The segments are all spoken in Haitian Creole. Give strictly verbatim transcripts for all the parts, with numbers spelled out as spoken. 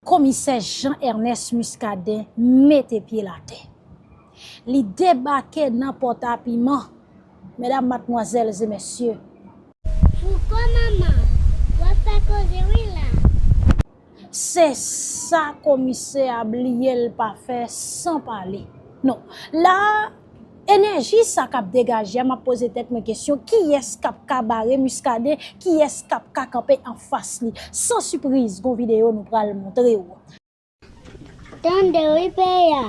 Komisè Jean Ernest Muscadin mete pye l atè. Li debake nan Pòtapiman. Medam, madmwazèl e mesye. Fouco manman, w ap fè koze wi la. Se sa komisè a bliye l pa fè san pale. Non, la, enèji sa k ap degaje a, m ap poze tèt mwen kesyon, kiyès k ap ka bare Muscadin, kiyès k ap ka kanpe anfas li? San sipriz, gon videyo nou pral montre w. Tande wi peyi a,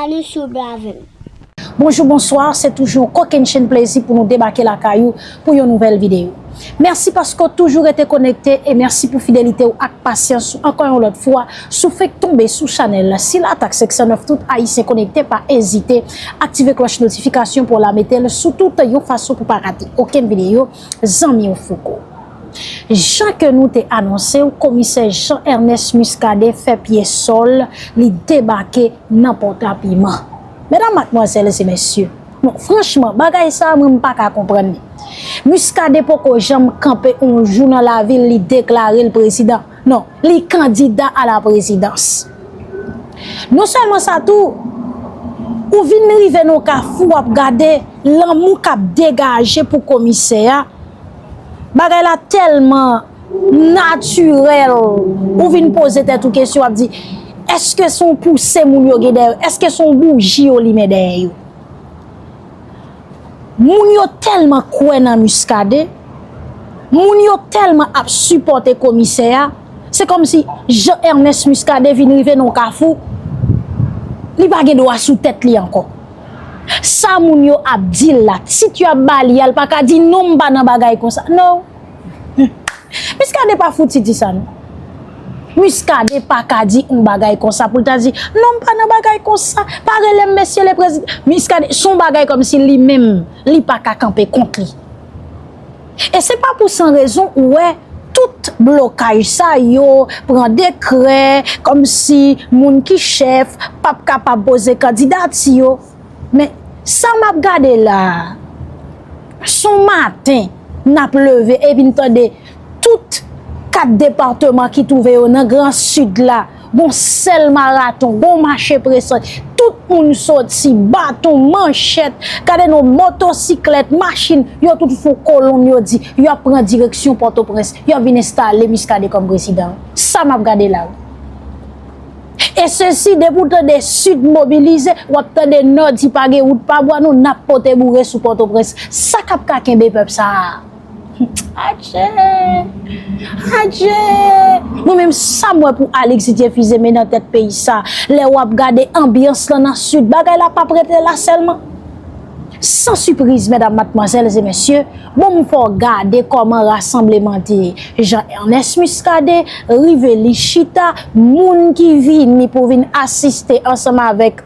ann swiv avè m. Bonjou, bonswa, se toujou yon kokennchenn plezi pou nou debake lakay ou pou yon nouvèl videyo. Mèsi paske w toujou rete konekte e mèsi pou fidelite w ak pasyans ou ankò yon lòt fwa. Si w fenk tonbe sou chanèl Sila Tak senk san nèf, tout Ayisyen konekte, pa ezite aktive klòch notifikasyon pou w la mete l sou tout yon fason pou pa rate okenn videyo. Zanmi w Fouco. Jan ke nou te anonse w, komisè Jean Ernest Muscadin fè pye sòl, li debake nan Pòtapiman. Medam, madmwazèl e mesye, non, franchman, bagay sa a, mwen, m pa ka konprann li. Muscadin poko janm kanpe yon jou nan lavi l, li deklare l prezidan. Non, li kandida a la prezidans. Non sèlman sa tou, ou vin rive nan kafou, w ap gade lanmou k ap degaje pou komisè a. Bagay la tèlman natirèl, ou vin poze tèt ou kesyon, w ap di, èske se yon pouse moun yo gen dèyè yo? Èske se yon bouji yo limen dèyè yo? Moun yo tèlman kwè nan Muscadin, moun yo tèlman ap sipòte komisè a, se kòmsi Jean Ernest Muscadin vin rive nan yon kafou, li pa gen dwa sou tèt li ankò. Sa moun yo ap di l la, tit yo ap ba li a, l pa ka di, "Non, m pa nan bagay konsa." Non. Muscadin pa fouti di sa, non. Muscadin pa ka di yon bagay konsa pou l ta di, "Non, m pa nan bagay konsa, pa rele m mesye le prezidan." Muscadin, se yon bagay kòmsi li menm, li pa ka kanpe kont li. E se pa pou san rezon ou wè tout blokaj sa yo, pran dekrè, kòmsi moun ki chèf p ap kapab poze kandidati yo. Men, sa m ap gade la a, se yon maten, n ap leve epi n tande tout kat depatman ki twouve yo nan Gran Sid la, gon sèl maraton, gon mache presan, tout moun soti, baton, manchèt, gade non, motosiklèt, machin, yo tout fè yon kolonn, yo di, y ap pran direksyon Pòtoprens, y ap vin enstale Muscadin kòm prezidan. Sa m ap gade la, wi. E sesi, depi w tande Sid mobilize, w ap tande Nò di pa gen wout pa bwa, nou n ap pote boure sou Pòtoprens. Sa k ap ka kenbe pèp sa a? Adje! Adje! Mwen menm, sa m wè pou Alix Didier Fils-Aimé nan tèt peyi sa, lè w ap gade anbyans lan nan Sid, bagay la p ap rete la sèlman. San sipriz, medam, madmwazèl e mesye, bon, m fè w gade kòman rasanbleman te ye. Jean Ernest Muscadin rive, li chita, moun ki vini pou vin asiste ansanm avèk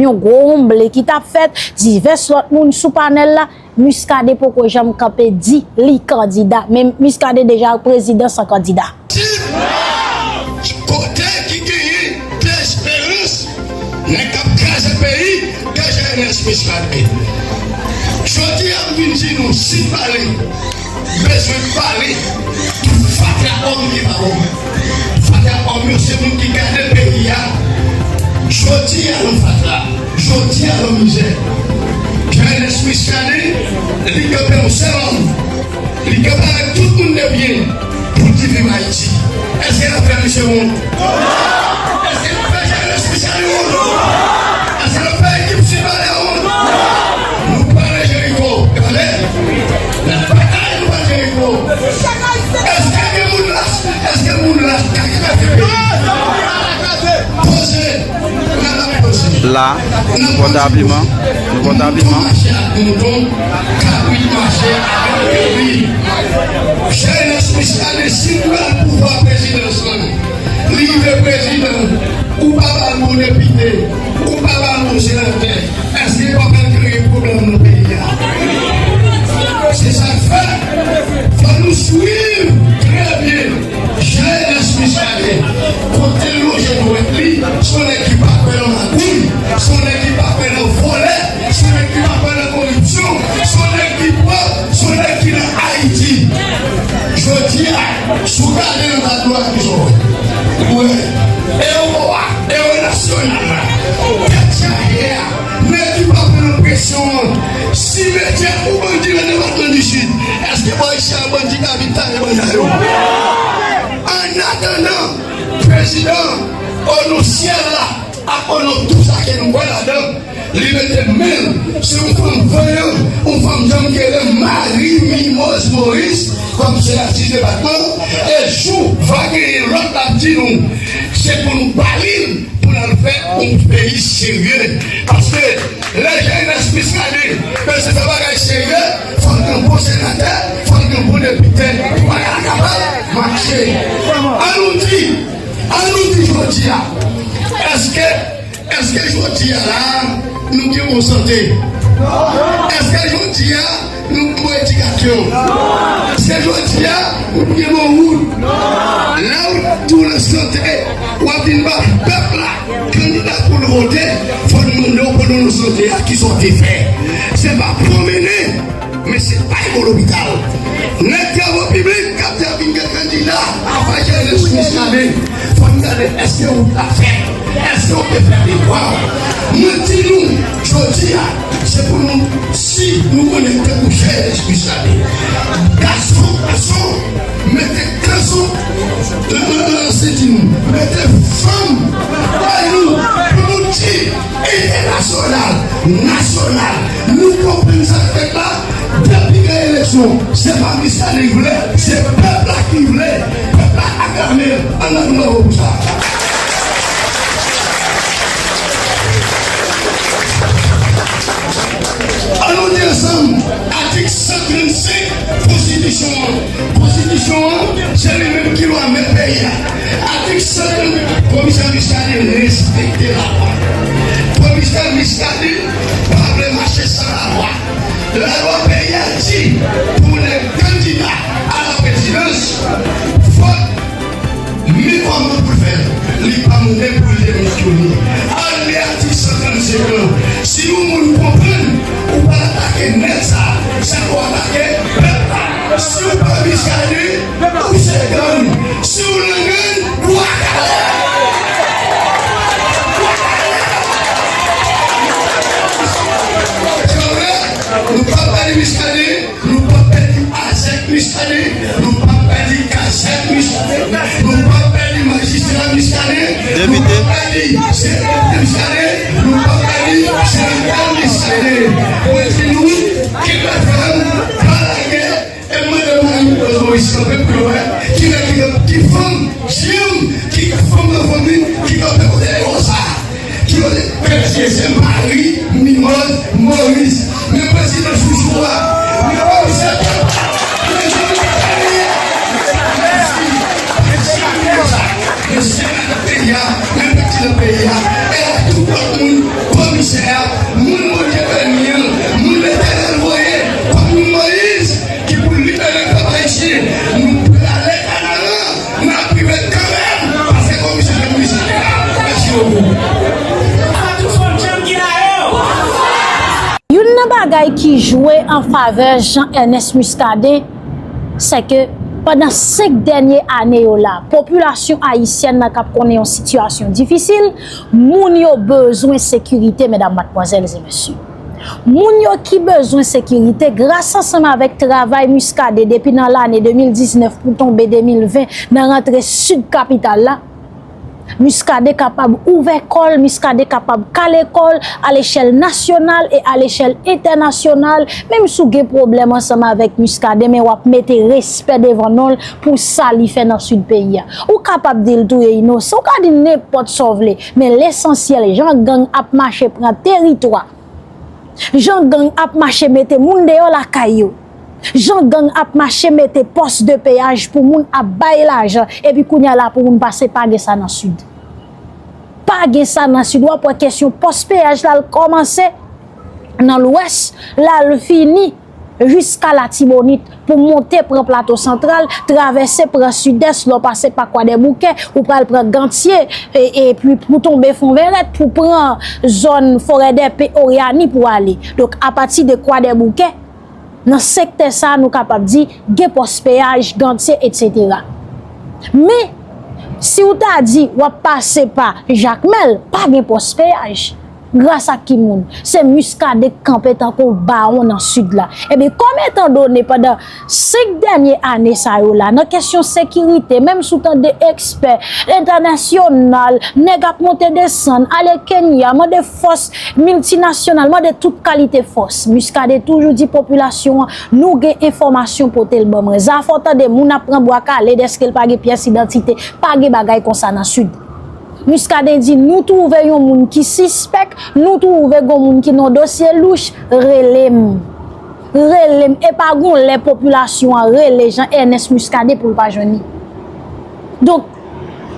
yon gwo wonmble ki t ap fèt, divès lòt moun sou panèl la, Muscadin poko janm kanpe di li kandida, men Muscadin deja prezidan san kandida. Kote ki genyen desperans, nèg k ap kraze peyi, ke Jean Ernest Muscadin. Jodi a, m vin di nou, si pale, bezwen pale, fatra òm li pa bon. Fatra òm yo se moun ki gade peyi a. Jodi a, nou fatra. Jodi a, nou mizè. Jean Ernest Muscadin, li kanpe yon sèl òm. Li kanpe avèk tout moun de byen pou l di viv Ayiti. Èske n ap fè misye wont? Èske n ap fè Jean Ernest Muscadin wont? Èske n ap fè ekip Sipalè wont? Nou pale Jeriko, tande? N ap batay, nou pale Jeriko. Èske gen moun la? Èske moun la ka kraze peyi? Poze! La, Pòtapiman, nou Pòtapiman. Mache ak mouton, kabrit mache avèk bèri. Jean Ernest Muscadin, si l pran pouvwa prezidans lan, li rive prezidan, ou pa ba l bon depite, ou pa ba l bon senatè, èske l pa pral kreye pwoblèm nan peyi a? Se sa k fè, fò nou swiv trè byen. Jean Ernest Muscadin, kote l lonje dwèt li, se yon nèg ki pa kwè nan magouy, se yon nèg ki pa kwè nan vòlè, se yon nèg ki pa kwè nan koripsyon, se yon nèg ki pwòp, se yon nèg ki nan Ayiti. Jodi a, si w gade nan tablo a, ki sa w wè? Ou wè Ewo a, ewo nasyonal la. Tèt chaje a, nèg ki pa pran presyon an. Si metye ou bandi nan depatman di Sid, èske bò isit a bandi k ap enstale banda yo? Annatandan, prezidan, o non syèl la, ak o non tou sa ke nou kwè ladan, li mete men l sou yon fanm vanyan, yon fanm janm kere, Marie Mimose Maurice, kòm senatris depatman, e jou va genyen lòt l ap di nou, se pou nou ba li l, pou n al fè yon peyi serye. Paske lè Ernest Muscadin bezwen fè bagay serye, fòk gen bon senatè, fòk gen bon depite, pou bagay la kapab mache. An nou di, an nou di jodi a, èske Èske jodi a la, nou gen bon sante? Èske jodi a, nou gen bon edikasyon? Èske jodi a, nou gen bon wout? Lè w di w nan sante, w ap vin ba pèp la kandida pou l vote, fò n mande w pandan w nan sante a, kisa w te fè? Se pa pwomennen. Men se pa yon lopital. Nèg travo piblik k ap di ap vin gen kandida, avan Ernest Muscadin, fò n gade èske wout la fèt, èske w te fè devwa w. Mwen di nou, jodi a, se pou nou, si nou konnen tankou Ernest Muscadin, gason, gason, mete gason nan, nan, nan senti nou, mete fanm bay nou, pou nou di, entènasyonal, nasyonal, nou konprann sa k fèt la. Depi gen eleksyon, se pa Muscadin ki vle, se pèp la ki vle. Pèp la aklame l. Ann al nou bravo pou sa. An nou di ansanm, atik san trannsenk konstitisyon an. Konstitisyon an, se li menm ki lwa mèt peyi a. Atik san trannsenk, komisè Muscadin respekte lalwa. Komisè Muscadin pa vle mache san lalwa. Lalwa peyi a di, pou nèg kandida a la prezidans, fòk men kòman pou l fè l. Li pa mande pou l demisyone. Al li atik san trannsenk lan. Si yon moun konprann, ou pa atake nèg sa, se pou atake pèp la. Si w pa Muscadin, ou se gang. Si w nan gang, ou atake. Nou p ap pèdi Muscadin. Nou p ap pèdi avèk Muscadin, nou p ap pèdi kazèk Muscadin, nou p ap pèdi majistra Muscadin, nou p ap pèdi senatè Muscadin, nou p ap pèdi senatè Muscadin. Mwen di nou, Kèk F M pa lage, e mwen mande Marie Mimose Maurice kanpe pou yo wè ki nèg ki, ki fanm, ki fanm nan fanmi ki kanpe kote yo sa. Ki yo te pèdi se Marie Mimose Maurice. Men prezidan chouchou a, men komisè pèp la, men jandarm peyi a, men senatè peyi a, men prezidan peyi a, e tout lòt moun, komisè a, moun Bondye beni an, moun Letènèl voye, kòm moun Moyiz, ki pou libere pèp ayisyen. Nou prale Kanaran, n ap rive kanmenm, paske komisè Jean Michel te la. Mèsi bokou. Youn nan bagay ki jwe an favè Jean Ernest Muscadin, se ke pandan senk dènye ane yo la, popilasyon ayisyèn nan k ap konnen yon sitiyasyon difisil, moun yo bezwen sekirite, medam, madmwazèl e mesye. Moun yo ki bezwen sekirite, gras ansanm avèk travay Muscadin depi nan lane de mil diznèf pou tonbe de mil ven nan rantre sid kapital la, Muscadin kapab ouvè kò l, Muscadin kapab kale kò l alechèl nasyonal e alechèl entènasyonal. Menm si w gen pwoblèm ansanm avèk Muscadin, men w ap mete respè devan non l pou sa li fè nan sid peyi a. Ou kapab di l tou e inosan, ou ka di l nenpòt sa w vle, men lesansyèl, jan gang ap mache pran teritwa, jan gang ap mache mete moun deyò lakay yo, jan gang ap mache mete pòs de peyaj pou moun ap bay lajan, epi kounye a la pou moun pase, pa gen sa nan sid. Pa gen sa nan sid. W ap wè kesyon pòs peyaj la, l kòmanse nan lwès, l al fini jiska Latibonit pou monte pran Plato Santral, travèse pran Sidès, lè w pase pa Kwadèboukè, ou pral pran Gantye, e, epi pou tonbe Fonvèrèt, pou pran zòn Forèdèpen, Oryani pou ale. Donk, apati de Kwadèboukè, nan sektè sa a, nou kapab di, gen pòs peyaj, Gantye, etsetera. Men, Si w ta di w ap pase pa Jakmèl, pa gen pòs peyaj. Gras a ki moun? Se Muscadin k kanpe tankou bawon nan Sid la. Ebyen, kòm etandone pandan senk dènye ane sa yo la, nan kesyon sekirite, menm si w tande ekspè entènasyonal, nèg ap monte desann, ale Kenya, mande fòs miltinasyonal, mande tout kalite fòs. Muscadin toujou di popilasyon an, nou gen enfòmasyon, pote l ban mwen. Zafè w tande moun ap pran bwa kale dèske l pa gen pyès idantite, pa gen bagay konsa nan Sid. Muscadin di, nou twouve yon moun ki sispèk, nou twouve gon moun ki nan dosye louch, rele m. Rele m, e pa gon lè popilasyon an rele Jean Ernest Muscadin pou l pa jwenn li. Donk,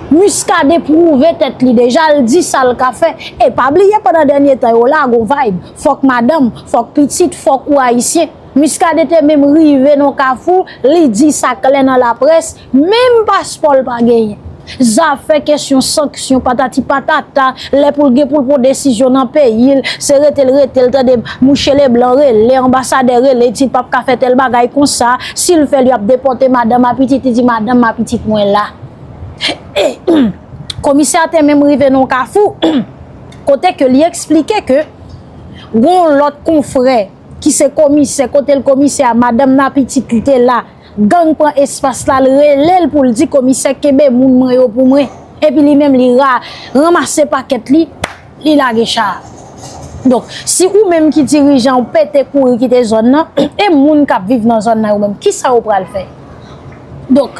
Muscadin pwouve tèt li deja, l di sa l ka fè. E pa bliye, pandan dènye tan yo la, gon vibe. Fòk madanm, fòk pitit, fòk ou ayisyen. Muscadin te menm rive nan kafou, li di sa klè nan laprès, menm paspò l pa genyen. Zafè kesyon sanksyon, patati patata, lè pou l gen pou l pran desizyon nan peyi l, se rete l rete l, tande Mouche Leblanc rele, anbasadè rele, di l p ap ka fè tèl bagay konsa, si l fè l, y ap depòte madanm a pitit, li di madanm a pitit mwen la. E, komisè a te menm rive nan kafou, kote ke li eksplike ke gon lòt konfrè ki se komisè, kote l komisè a, madanm nan pitit li te la, gang pran espas la, l rele l pou l di komisè kenbe moun mwen yo pou mwen. Epi li menm li ra, ranmase pakèt li, li lage cha a. Donk, si ou menm ki dirijan ou pete kouri kite zòn nan, e moun k ap viv nan zòn nan yo menm, kisa yo pral fè? Donk,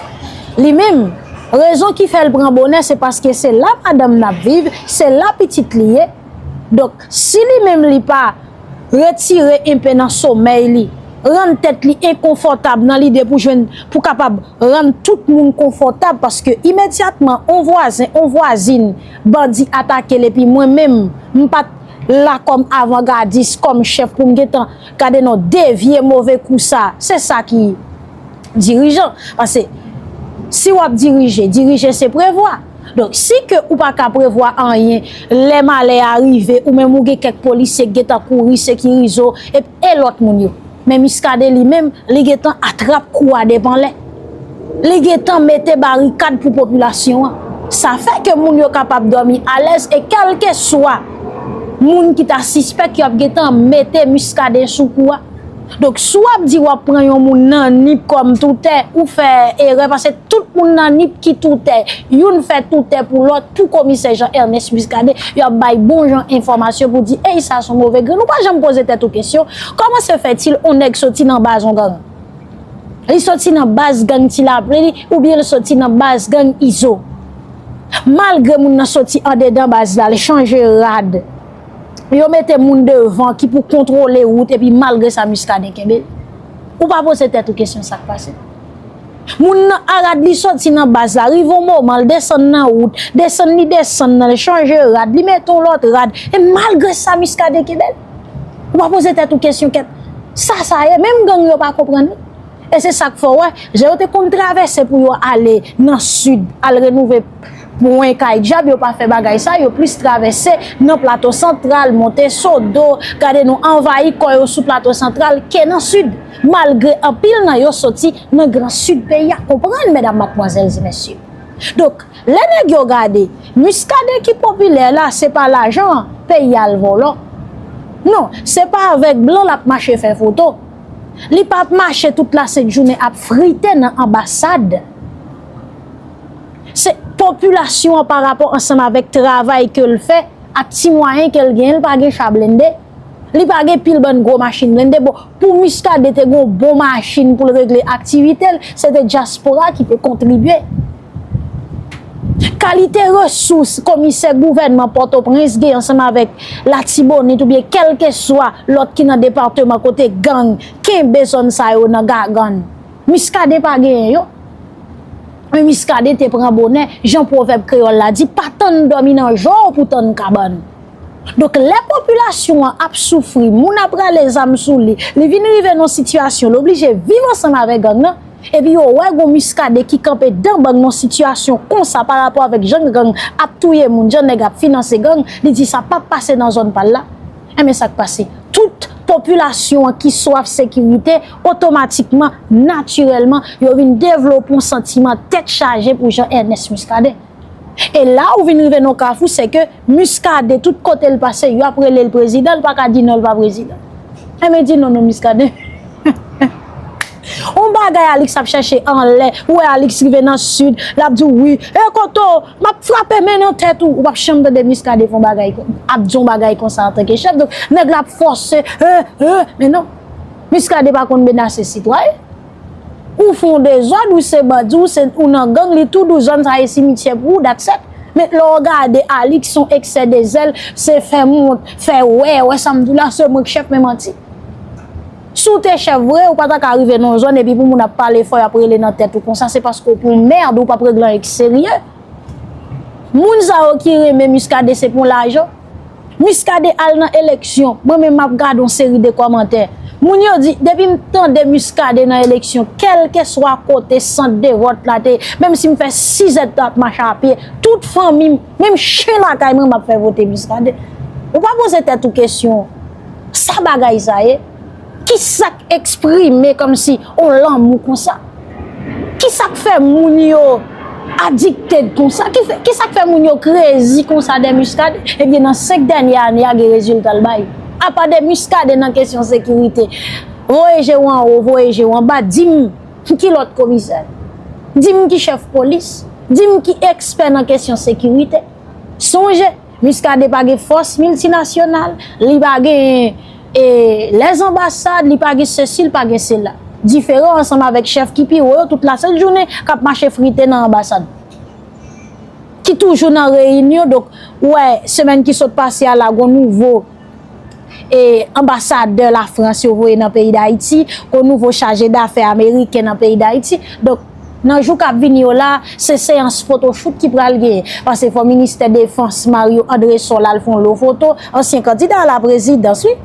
li menm, rezon ki fè l pran bonè, se paske se la madanm nan ap viv, se la pitit li ye. Donk, si li menm li pa retire enpe nan somèy li, rann tèt li enkonfòtab nan lide pou jwenn, pou kapab rann tout moun konfòtab, paske imedyatman, on vwazen, on vwazin, bandi atake l, epi mwen menm, m pa t la kòm avangadis, kòm chèf pou m gentan gade non devye move kou sa. Se sa ki dirijan. Paske si w ap dirije, dirije se prevwa. Donk, si ke ou pa ka prevwa anyen, lè malè a rive, ou menm ou gen kèk polisye k gentan kouri sekirize w, e, e lòt moun yo. Men Muscadin li menm, li gentan atrap kou a depi anlè. Li gentan mete barikad pou popilasyon an. Sa fè ke moun yo kapab dòmi alèz e kèlkeswa moun ki ta sispèk, y ap gentan mete Muscadin sou kou a. Donk, si w ap di w ap pran yon moun nan Nip kòm toutè, ou fè erè, paske tout moun nan Nip ki toutè, youn fè toutè pou lòt, pou komisè Jean Ernest Muscadin, y ap bay bon jan enfòmasyon pou di, ey, sa se yon move grenn. Ou pa janm poze tèt ou kesyon, kòman se fètil on nèg soti nan baz on gang? Li soti nan baz gang Ti Lapli li, oubyen li soti nan baz gang Izo? Malgre moun nan soti andedan baz la, li chanje rad. Yo mete moun devan ki pou kontwole wout, epi malgre sa, Muscadin kenbe l. Ou pa poze tèt ou kesyon sa k pase? Moun nan a rad li soti nan baz la, rive yon moman, l desann nan wout, desann li desann nan, li chanje rad, li mete yon lòt rad, e malgre sa, Muscadin kenbe l. Ou pa poze tèt ou kesyon kèt. Sa sa ye, menm gang yo pa konprann li. E se sa k fè w wè, jan yo te konn travèse pou yo ale nan sid, al renouvle pwen kay dyab, yo pa fè bagay sa, yo plis travèse nan Plato Santral, monte Sodo, gade nou anvayi kò yo sou Plato Santral ke nan sid. Malgre anpil nan yo soti nan gran sid peyi a, konprann, medam, madmwazèl e mesye. Donk, lè nèg yo gade, Muscadin ki popilè la, se pa lajan peyi a l vòlò. Non, se pa avèk blan l ap mache fè foto. Li p ap mache tout lasent jounen ap frite nan anbasad. Se popilasyon an pa rapò ansanm avèk travay ke l fè ak ti mwayen ke l genyen, l pa gen cha blende. Li pa gen pil bann gwo machin blende. Bon, pou Muscadin te gen yon bon machin pou l regle aktivite l, se te dyaspora ki te kontribye. Kalite resous komisè gouvènman Pòtoprens gen ansanm avèk Latibonit oubyen kèlkeswa lòt ki nan depatman kote gang kenbe zòn sa yo nan gagann. Muscadin pa genyen yo. Men Muscadin te pran bonè, jan pwovèb kreyòl la di, pa tann dòmi nan je w pou tann kabann. Donk, lè popilasyon an ap soufri, moun ap rale zam sou li, li vin rive nan yon sitiyasyon, li oblije viv ansanm avèk gang nan, epi yo wè gon Muscadin ki kanpe dan bang nan sitiyasyon konsa pa rapò avèk jan gang ap touye moun, jan nèg ap finanse gang, li di sa p ap pase nan zòn pa l la. Enben, sa k pase? Tout popilasyon an ki swaf sekirite, otomatikman, natirèlman, yo vin devlope yon santiman tèt chaje pou Jean Ernest Muscadin. E la ou vin rive nan kafou, se ke Muscadin, tout kote l pase, yo ap rele l prezidan, l pa ka di non, l pa prezidan. Enben, di non, non, Muscadin. On bagay Alix ap chèche anlè, ou wè Alix rive nan sid, l ap di w, wi, e kote w, m ap frape men nan tèt ou. Ou p ap janm tande Muscadin fè on bagay kon, ap di on bagay konsa antanke chèf. Donk, nèg la ap fòse, e, e, men non. Muscadin pa konn menase sitwayen. Ou fè on dezòd, ou se bandi, ou se, ou nan gang, li tou dous, zòn sa e simityè pou ou, that's it. Men lè w gade Alix, se on eksè de zèl, se fè mont, fè wè, wè sa m di w la, se mwen k chèf, men manti. Si w te chèf vre, ou pa ta ka rive nan yon zòn epi pou moun ap pale fò, y ap rele nan tèt ou konsa, se paske w pou mèd, ou p ap regle anyen ki serye. Moun sa yo ki renmen Muscadin se pou lajan. Muscadin al nan eleksyon, mwen menm m ap gade yon seri de kòmantè. Moun yo di, depi m tande Muscadin nan eleksyon, kèlkeswa kote sant de vòt la te ye, menm si m fè sis èdtan ap mache a pye, tout fanmi m, menm chen lakay mwen, m ap fè vote Muscadin. Ou pa poze tèt ou kesyon, sa bagay sa ye? Ki sa k eksprime kòmsi on lanmou konsa? Ki sa k fè moun yo addicted konsa? Ki fè, ki sa k fè moun yo crazy konsa de Muscadin? Ebyen, nan senk dènye ane a, gen rezilta l bay. Apa de Muscadin nan kesyon sekirite, voye je w anwo, voye je w anba, di m ki lòt komisè? Di m ki chèf polis? Di m ki ekspè nan kesyon sekirite? Sonje, Muscadin pa gen fòs miltinasyonal, li pa gen, e, lèzanbasad, li pa gen sesi, li pa gen sela. Diferan ansanm avèk chèf ki pi wo yo, tout lasent jounen k ap mache frite nan anbasad. Ki toujou nan reyinyon, donk, ou wè, semèn ki sot pase a la, gon nouvo, e, anbasadè Lafrans yo voye nan peyi Dayiti, gon nouvo chaje dafè ameriken nan peyi Dayiti. Donk, nan jou k ap vini yo la, se seyans photoshoot ki pral genyen. Paske fò ministè defans Mario André Sol al fè yon lo foto, ansyen kandida a la prezidans, wi.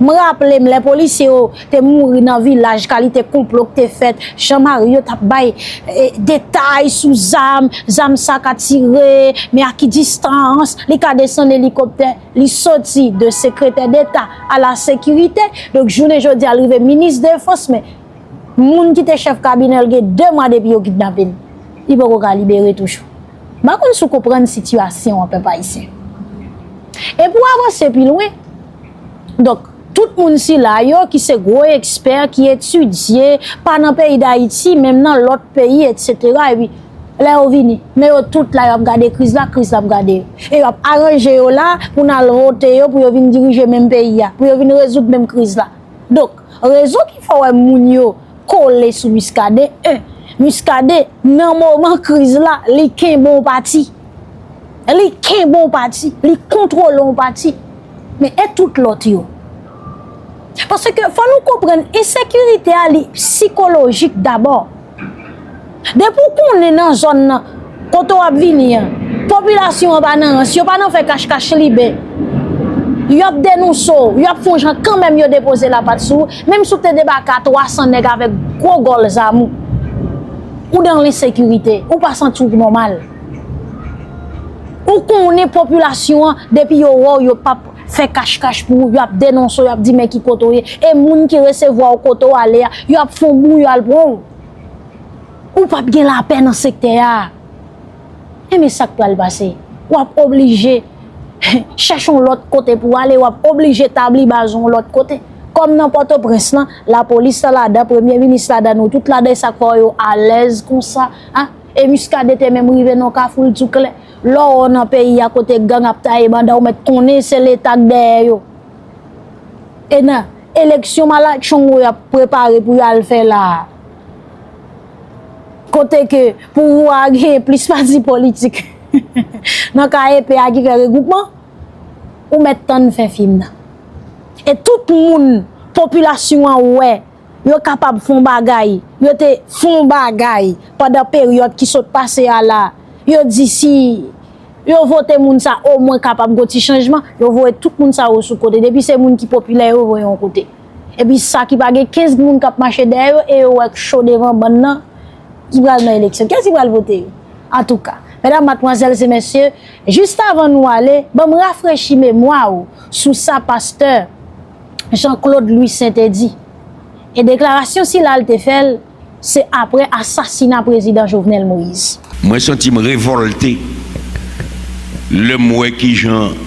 M raple m, lè polisye yo te mouri nan vilaj, kalite konplo k te fèt, jan Mario t ap bay, e, detay sou zam, zam sa ka tire, men a ki distans, li ka desann elikoptè, li soti de sekretè deta a la sekirite, donk jounen jodi a l rive minis defans, men moun ki te chèf kabinè l gen de mwa depi yo kidnape l. Li poko ka libere toujou. M pa konn si w konprann sitiyasyon an, pèp ayisyen. E pou avanse pi lwen, donk, tout moun sila yo ki se gwo ekspè, ki etidye, pa nan peyi Dayiti, menm nan lòt peyi, etsetera, epi lè yo vini, men yo tout la, y ap gade kriz la, kriz la ap gade yo. E y ap aranje yo la pou n al vote yo, pou yo vin dirije menm peyi a, pou yo vin rezoud menm kriz la. Donk, rezon ki fè w wè moun yo kole sou Muscadin, en, Muscadin, nan moman kriz la, li kenbe yon pati. Li kenbe yon pati, li kontwole yon pati. Men e tout lòt yo? Paske fò nou konprann, ensekirite a, li sikolojik dabò. Depi w konnen nan zòn nan, kote w ap vini an, popilasyon an pa nan rans, yo pa nan fè kachkach liben. Y ap denonse w, y ap fè yon jan kanmenm yo depoze lapat sou ou, menm si w te debake a twa san nèg avèk gwo gòl zam ou. Ou dan lensekirite, ou pa santi w nòmal. Ou konnen popilasyon an, depi yo wè w, yo p ap fè kachkach pou ou, y ap denonse w, y ap di men ki kote w ye. E moun ki resevwa w kote w ale a, y ap fè yon bouyon al pran w. Ou p ap gen lapè nan sektè a. Enben sa k pral pase? W ap oblije chèche yon lòt kote pou w ale, w ap oblije tabli baz ou yon lòt kote. Kòm nan Pòtoprens lan, lapolis la ladan, premye minis ladan, nou tout ladan, e sa k fè yo alèz konsa, a? E Muscadin te menm rive nan kafou, l di w klè, lè w nan peyi a kote gang ap taye banda, ou mèt konnen se Leta k dèyè yo. E nan eleksyon malatchong yo y ap prepare pou y al fè la a, kote ke pouvwa a genyen plis pati politik nan ka epe a ki fè regwoupman, ou mèt tann fen fim nan. E tout moun popilasyon an wè yo kapab fè yon bagay, yo te fè yon bagay pandan peryòd ki sot pase a la, yo di si yo vote moun sa, omwen kapab gon ti chanjman, yo voye tout moun sa yo sou kote. Depi se moun ki popilè, yo voye yon kote. Epi sa ki pa gen kenz moun k ap mache dèyè yo, e yo wè k cho devan bann nan, ki pral nan eleksyon. Kiyès ki pral vote yo? Antouka, medam, madmwazèl e mesye, jis avan nou ale, ban m rafrechi memwa w sou sa pastè Jean Claude Louissaint te di. E deklarasyon sila l te fè l, se apre asasina prezidan Jovenel Moïse. Mwen santi m revòlte Lè m wè kijan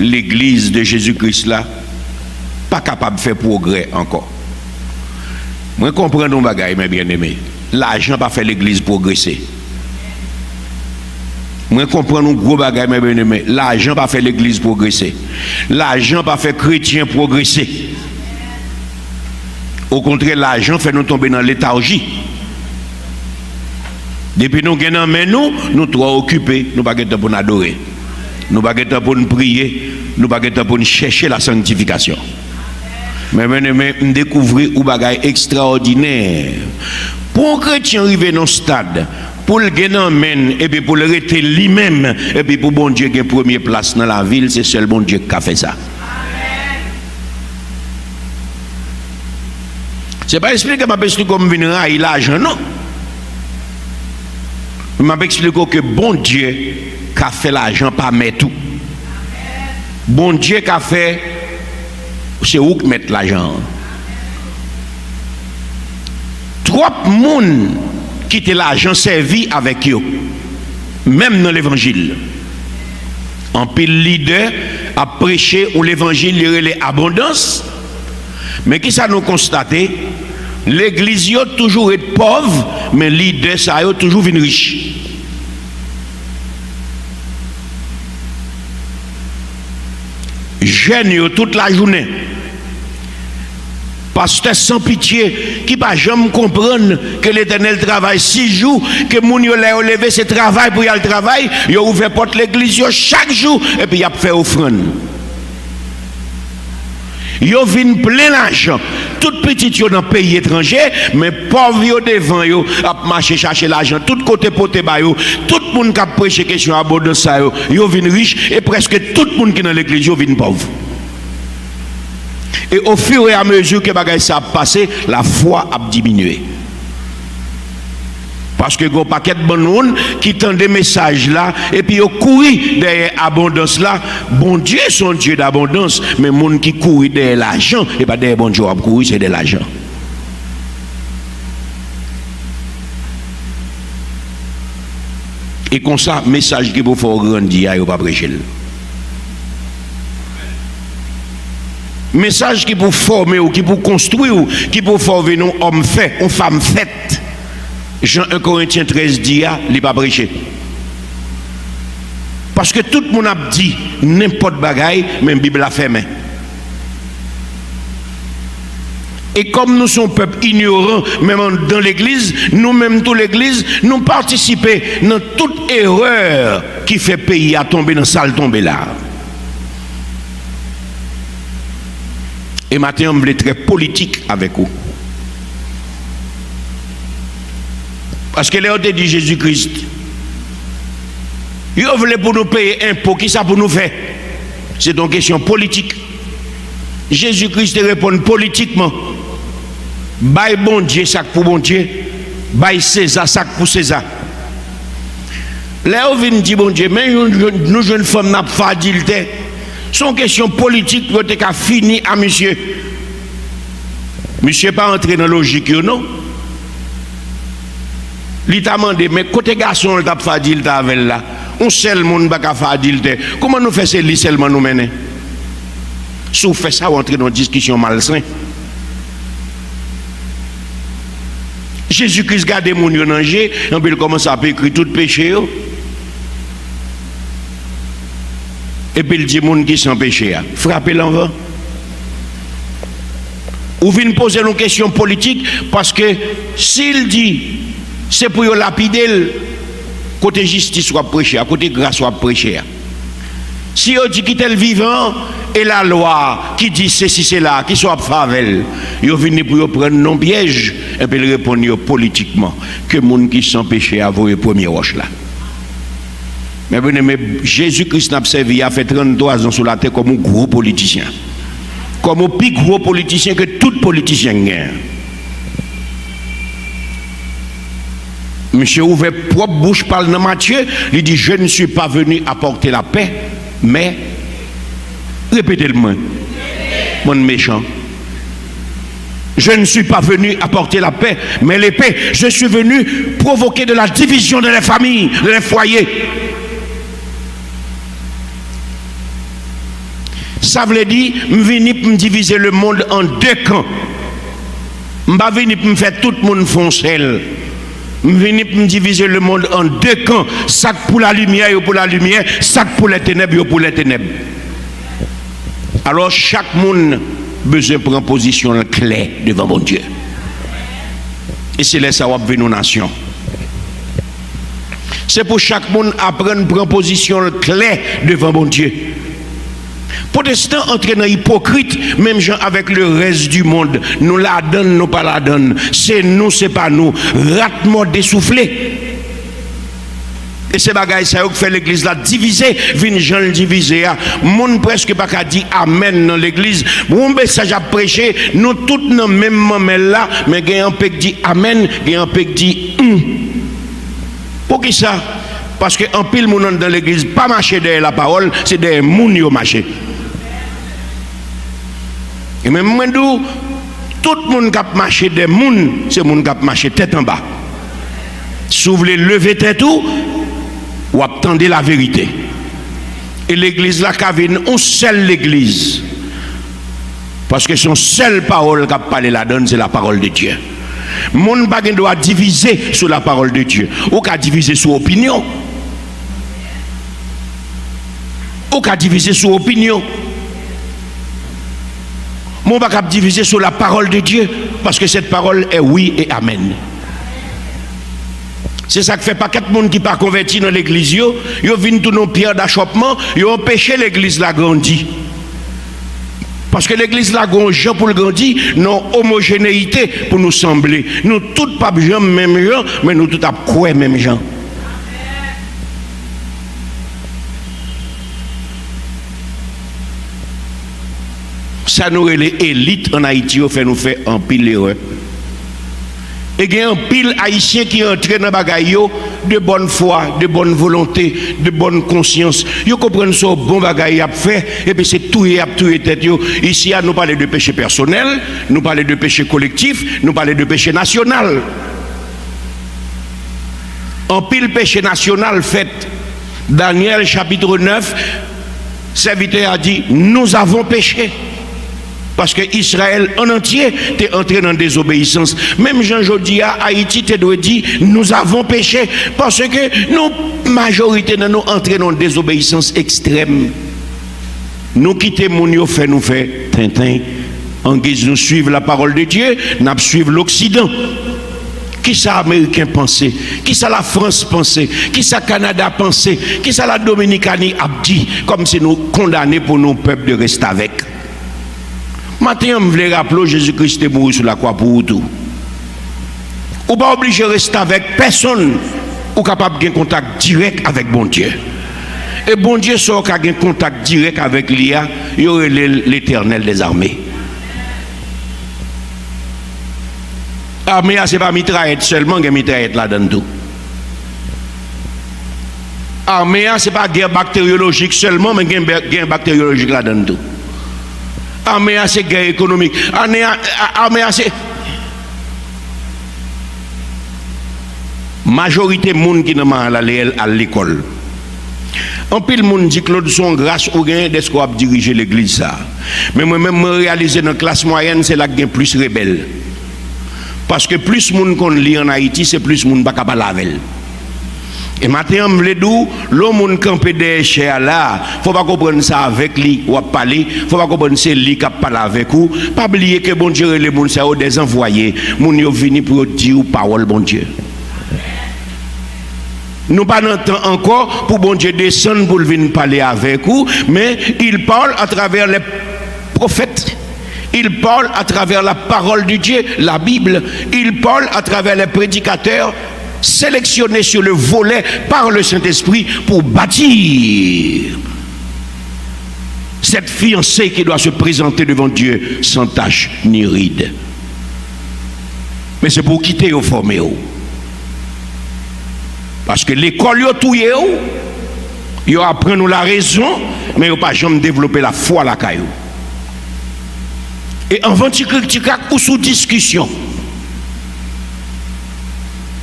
Legliz de Jezi Kris la pa kapab fè pwogrè ankò. Mwen konprann yon bagay, mes bien-aimés, lajan pa fè legliz pwogrese. Mwen konprann yon gwo bagay, mes bien-aimés, lajan pa fè legliz pwogrese. Lajan pa fè kretyen pwogrese. Okontrè, lajan fè nou tonbe nan letarji. Depi nou gen nan men nou, nou twò okipe, nou pa gen tan pou n adore. Nou pa gen tan pou n priye, nou pa gen tan pou n chèche la sanctification. Men, men, men, m dekouvri yon bagay ekstraòdinè. Pou yon kretyen rive nan yon stad, pou l gen nan men l, epi pou l rete li menm, epi pou Bondye gen premye plas nan lavi l, se sèl Bondye k ka fè sa. Se pa eksplike m ap eksplike w m vin rayi lajan, non. M ap eksplike w ke Bondye ka fè lajan pa mèt ou. Bondye ka fè, se ou k mèt lajan an. Twòp moun kite lajan sèvi avèk yo, menm nan levanjil. Anpil lidè ap preche yon levanjil li rele abondans, men kisa nou konstate? Legliz yo toujou ret pòv, men lidè sa yo toujou vin rich. Jèn yo tout lajounen, pastè san pitye ki pa janm konprann ke Letènèl travay sis jou, ke moun yo lè yo leve se travay pou y al travay, yo ouvè pòt legliz yo chak jou epi y ap fè ofrann. Yo vin plen lajan. Tout pitit yo nan peyi etranje, men pòv yo devan yo ap mache chache lajan tout kote pote ba yo. Tout moun k ap preche kesyon abondans sa yo, yo vin rich, e prèske tout moun ki nan legliz yo vin pòv. E au fur et à mesure ke bagay sa ap pase, lafwa ap diminye. Paske gen yon pakèt bann moun ki tande mesaj la, epi yo kouri dèyè abondans la. Bondye se yon Dye dabondans, men moun ki kouri dèyè lajan, e pa dèyè Bondye w ap kouri, se dèyè lajan. E konsa, mesaj ki pou fè w grandi a, yo pa preche l. Mesaj ki pou fòme w, ki pou konstwi w, ki pou fè w vin yon òm fè, yon fanm fèt, jan en Korentyen trèz di a, li pa preche. Paske tout moun ap di nenpòt bagay, men Bib la fèmen. E kòm nou se yon pèp inyoran, menm anndan legliz, nou menm tou legliz, nou patisipe nan tout erè ki fè peyi a tonbe nan sa l tonbe la. E maten an, m vle trè politik avèk ou. Paske lè yo te di Jezi Kris, yo vle pou nou peye enpo, kisa pou nou fè? Se te yon kesyon politik. Jezi Kris te reponn politikman, bay Bondye sa k pou Bondye, bay Seza sa k pou Seza. Lè yo vin di Bondye, men nou, nou jwenn fanm nan ap fè adiltè, se yon kesyon politik pou yo te ka fini a misye. Misye pa antre nan lojik yo, non. Li ta mande, men kote gason an l t ap fè adiltè avè l la? Yon sèl moun pa ka fè adiltè. Kòman nou fè se li sèlman nou mennen? Si w fè sa, w antre nan yon diskisyon malsen. Jezi Kris gade moun yo nan je, epi l kòmanse ap ekri tout peche yo. Epi l di moun ki san peche a, frape l anvan. Ou vin poze l yon kesyon politik, paske si l di se pou yo lapide l, kote jistis w ap preche a, kote gras w ap preche a? Si yo di kite l vivan, e lalwa ki di sesi sela, kisa w ap fè avè l? Yo vini pou yo pran n nan pyèj, epi l reponn yo politikman, ke moun ki san peche a voye premye wòch la. Men byeneme, Jezi Kris n ap sèvi a fè tranntwa zan sou latè kòm yon gwo politisyen. Kòm yon pi gwo politisyen ke tout politisyen k genyen. Misye ouvè pwòp bouch pa l nan Matye, li di, "Je ne suis pas venu apporter la paix, mais," repete l mwen, bann mechan. "Je ne suis pas venu apporter la paix, mais l'épée. Je suis venu provoquer de la division dans les familles, dans les foyers." Sa vle di, m vini pou m divize lemonn an de kan. M pa vini pou m fè tout moun fè yon sèl. M vini pou m divize lemonn an de kan. Sa k pou lalimyè, yo pou lalimyè. Sa k pou lètenèb, yo pou lètenèb. Alò, chak moun bezwen pran pozisyon l klè devan Bondye. E se lè sa w ap vin yon nasyon. Se pou chak moun aprann pran pozisyon l klè devan Bondye. Pwotestan antre nan ipokrit, menm jan avèk le rès di mond. Nou ladann, nou pa ladann. Se nou, se pa nou. Rat mòde soufle. E se bagay sa yo k fè legliz la divize, vin jan l divize a. Moun prèske pa ka di amèn nan legliz. Yon mesaj ap preche, nou tout nan menm manmèl la, men gen anpe k di amèn, gen anpe k di hum. Poukisa? Paske anpil moun anndan legliz pa mache dèyè lapawòl, se dèyè moun yo mache. E men mwen di w, tout moun k ap mache dèyè moun, se moun k ap mache tèt anba. Si w vle leve tèt ou, w ap tande laverite. E legliz la ka vin yon sèl legliz. Paske se yon sèl pawòl k ap pale ladan l, se lapawòl de Dye. Moun pa gen dwa divize sou lapawòl de Dye. Ou ka divize sou opinyon. Ou ka divize sou opinyon. Men w pa kab divize sou lapawòl de Dye, paske cette parole est oui et amen. Se sa k fè pakèt moun ki pa konvèti nan legliz yo, yo vin tounen yon pyè dachòpman, yo anpeche legliz la grandi. Paske legliz la gon jan pou l grandi, nan omojeneyite pou nou sanble. Nou tout p ap janm menm jan, men nou tout ap kwè menm jan. Sa nou rele elit ann Ayiti yo fè nou fè anpil erè. E gen anpil Ayisyen ki antre nan bagay yo de bòn fwa, de bòn volonte, de bòn konsyans. Yo konprann se yon bon bagay y ap fè, epi se touye y ap touye tèt yo. Isi a, nou pale de peche pèsonèl, nou pale de peche kolektif, nou pale de peche nasyonal. Anpil peche nasyonal fèt. Danyèl chapit nèf, sèvitè a di, nous avons péché. Paske Izrayèl an antye te antre nan dezobeyisans. Menm jan jodi a, Ayiti te dwe di, nous avons péché. Paske nou, majorite nan nou antre nan dezobeyisans ekstrèm. Nou kite moun yo fè nou fè tenten. Angiz nou suiv la parole de Dieu, n ap suiv Loksidan. Kisa Ameriken panse? Kisa Lafrans panse? Kisa Kanada panse? Kisa Ladominikani ap di? Kòmsi nou kondane pou nou pèp de restavèk. Maten an, m vle raple w, Jezi Kris te mouri sou lakwa pou ou tou. Ou pa oblije restavèk pèsonn. Ou kapab gen kontak dirèk avèk Bondye. E Bondye sa w ka gen kontak dirèk avèk li a, yo rele l Letènèl dèzame. Ame a se pa mitrayèt sèlman, gen mitrayèt ladan l tou. Ame a se pa gè bakteryolojik sèlman, men gen bè-, gen bakteryolojik ladan l tou. Ame a se gè ekonomik. Ane a, a, ame a se Majorite moun ki nan Maralèl al lekòl. Anpil moun di, Claude, se yon gras ou genyen dèske w ap dirije legliz sa a. Men mwen menm, mwen reyalize nan klas mwayèn, se la k gen plis rebèl. Paske plis moun konn li ann Ayiti, se plis moun pa ka pale avè l. E maten an, m vle di w, lè yon moun kanpe dèyè chè a la a, fò w pa konprann se avèk li w ap pale, fò w pa konprann se li k ap pale avèk ou. Pa bliye ke Bondye rele moun sa yo des envoyés. Moun yo vini pou yo di w pawòl Bondye. Nou pa nan tan ankò pou Bondye desann pou l vin pale avèk ou, men il parle à travers les prophètes. Il parle à travers la parole de Dieu, la Bible. Il parle à travers les prédicateurs sélectionnés sur le volet par le Saint-Esprit pour bâtir cette fiancée qui doit se présenter devant Dieu sans tache ni ride. Men se pou w kite yo fòme w. Paske lekòl yo touye w, yo aprann ou larezon, men yo pa janm devlope lafwa lakay ou. E anvan ti krik ti krak, ou sou diskisyon.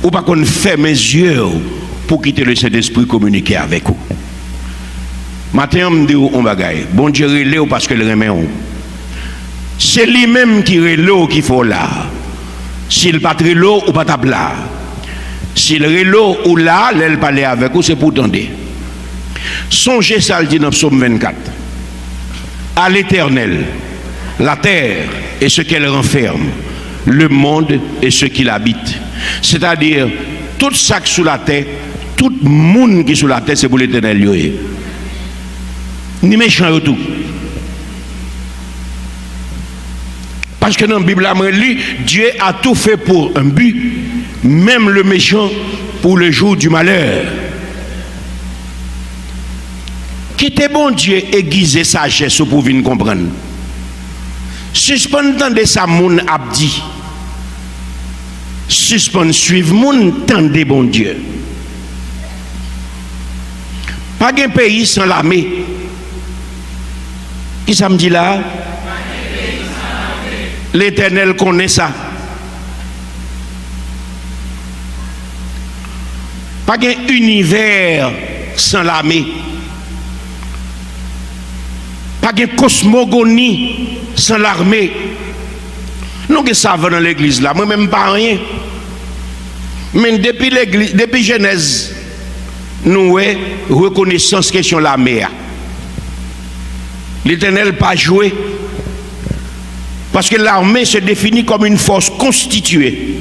Ou pa konn fèmen zye w pou kite Lesentespri kominike avèk ou. Maten an, m di w yon bagay. Bondye rele w paske l renmen w. Se li menm ki rele w ki fè w la. Si l pa t rele w, ou pa t ap la. Si l rele w, ou la, lè l pale avèk ou, se pou w tande. Sonje sa l di nan Psaume vingt-quatre. À l'Éternel, la terre et ce qu'elle renferme, le monde et ceux qui l'habitent. Sètadi, tout sa k sou latè, tout moun ki sou latè, se pou Letènèl yo ye. Ni mechan yo tou. Paske nan Bib la, mwen li, Dieu a tout fait pour un but, même le méchant pour le jour du malheur. Kite Bondye egize sajès ou pou w vin konprann. Sispann tande sa moun ap di. Sispann swiv moun, tande Bondye. Pa gen peyi san lame. Kisa m di la a? Letènèl konnen sa. Pa gen inivè san lame. Pa gen kosmogoni san lame. Nou gen savan nan legliz la, mwen menm m pa anyen. Men depi legliz, depi Jenèz, nou wè rekonesans kesyon lame a. Letènèl pa jwe. Parce que l'armée se définit comme une force constituée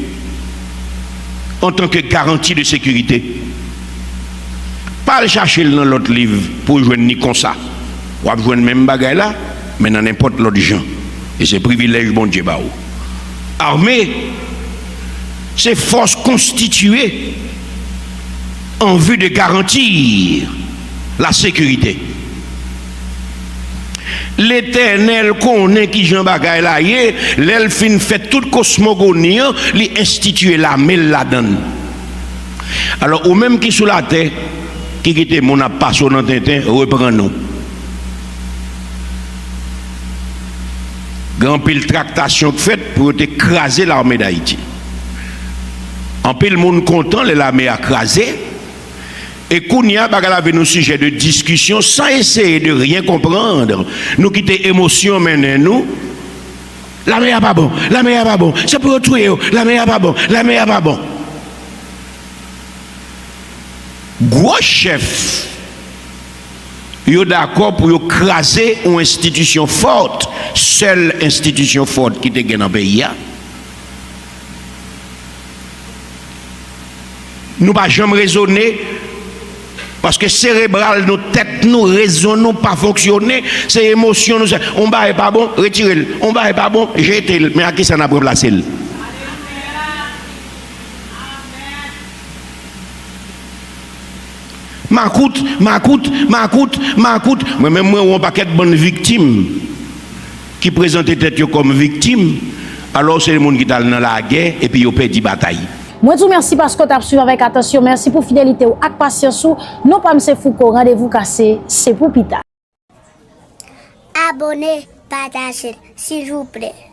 en tant que garantie de sécurité. Pa al chache l nan lòt liv pou w jwenn li konsa. W ap jwenn menm bagay la, men nan nenpòt lòt jan. E se privilèj Bondye ba w. Armée, c'est force constituée en vue de garantir la sécurité. Letènèl konnen kijan bagay la ye, lè l fin fè tout kosmogoni an, li enstitiye lame l ladan l. Alò, ou menm ki sou latè, ki kite moun ap pase w nan tenten, reprann ou. Gen anpil traktasyon k fèt pou yo te kraze Lame d Ayiti. Anpil moun kontan lè lame a kraze, e kounye a, bagay la vin yon sijè de diskisyon, san eseye de ryen konprann. Nou kite emosyon mennen nou. Lame a pa bon, lame a pa bon, se pou yo touye yo, lame a pa bon, lame a pa bon. Gwo chèf yo dakò pou yo kraze yon enstitisyon fòt, sèl enstitisyon fòt ki te gen nan peyi a. Nou pa janm rezone, paske serebral nou, tèt nou, rezon nou pa fonksyone, se emosyon nou, se, on bagay pa bon, retire l, on bagay pa bon, jete l, men ak kisa n ap ranplase l? Makout, makout, makout, makout. Mwen menm, mwen wè yon pakèt bann viktim ki prezante tèt yo kòm viktim, alò se moun ki t al nan lagè epi yo pèdi batay. Mwen di w mèsi paske w t ap swiv avèk atansyon. Mèsi pou fidelite w ak pasyans ou. Non pa m se Fouco. Randevou kase, se pou pita. Abone, pataje l, silvouplè.